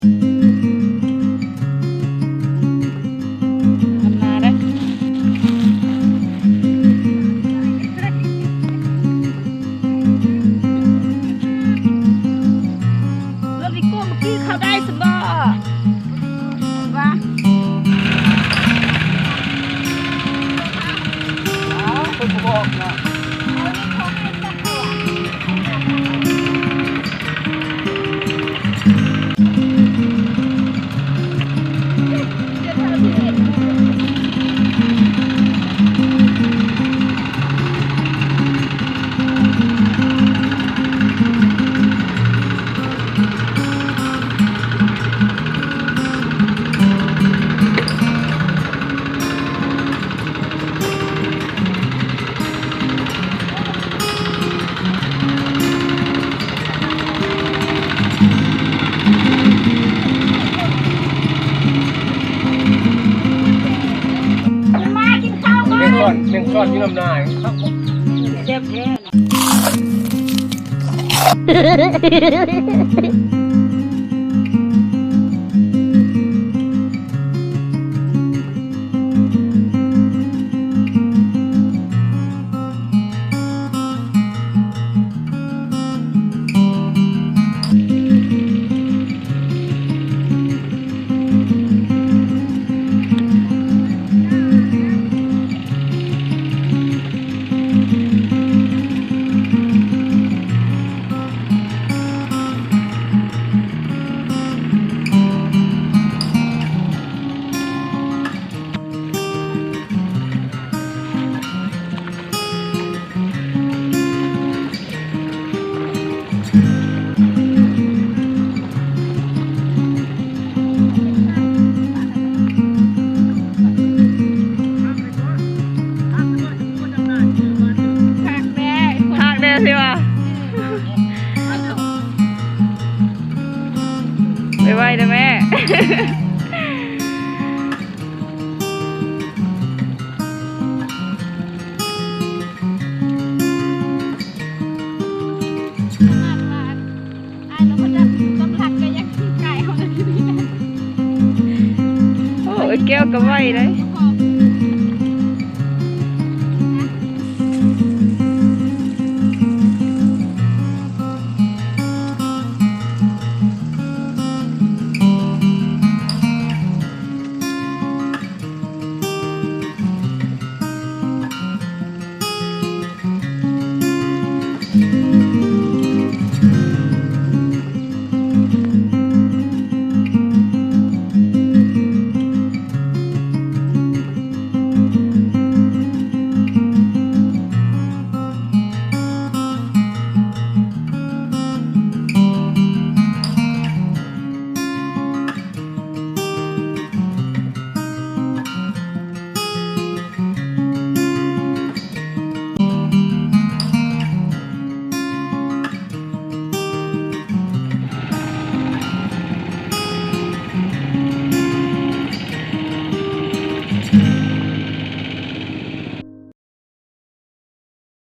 ນຳໜ້າເດ້ ລົດວິໂກ້ເມື່ອກີ້ເຂົ້າໄດ້ຊັ້ນບໍ່? ວ່າ ອ້າວ ເພິ່ນບໍ່ບອກເນາະ. ມາກິນເຂົ້າກ່ອນ ແມງຊອນ ແມງຊອນຢູ່ນຳໜ້າ ແຊບແທ້. ຄັກແດ່ ຄັກແດ່ຊິວ່າ ໄວໆເດີແມ່. ຂະໜາດວ່າອ້າຍລາວເພິ່ນວ່າຕ້ອງລັກກໍຍັງກາຍເຮົາເລີຍ. ໂອ້ ອ້າຍແກ້ວກໍໄວເດ້.